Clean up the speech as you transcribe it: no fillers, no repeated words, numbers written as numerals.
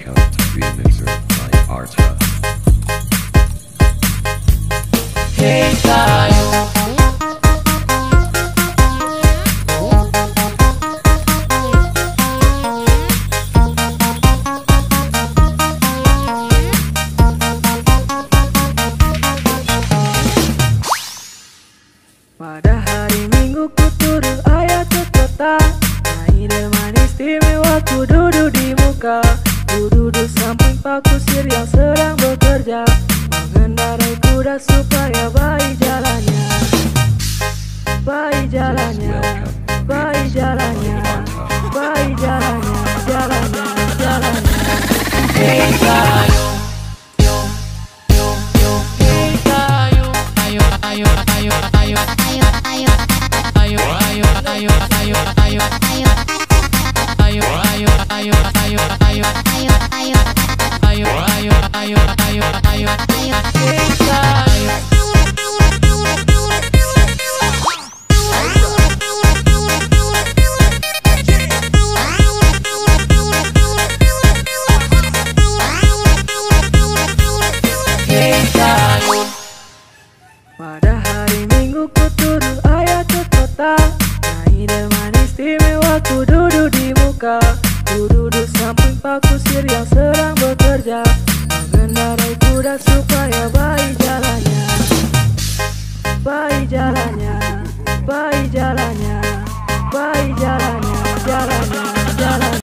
Welcome to Remixer by Arta. Hey tayo. Pada hari Minggu ku turun ayah ke kota, naik delman istimewa ku duduk di muka. Ku duduk samping pak kusir yang sedang bekerja, mengendarai kuda supaya baik jalannya. Baik jalannya, baik jalannya, baik jalannya, jalannya, jalannya. Hey tayo. Hey tayo. Ayo, ayo, ayo, ayo. Ayo, ayo, ayo, ayo, ayo, ayo. Ayo, ayo, ayo, ayo, ayo. Ayo, ayo, ayo, ayo, ayo. Hey tayo. Hey tayo. Pada hari Minggu ku turun ayah ke kota, naik delman istimewa ku duduk di muka. Ku duduk samping pak kusir yang sedang bekerja, mengendarai kuda supaya baik jalannya. Baik jalannya.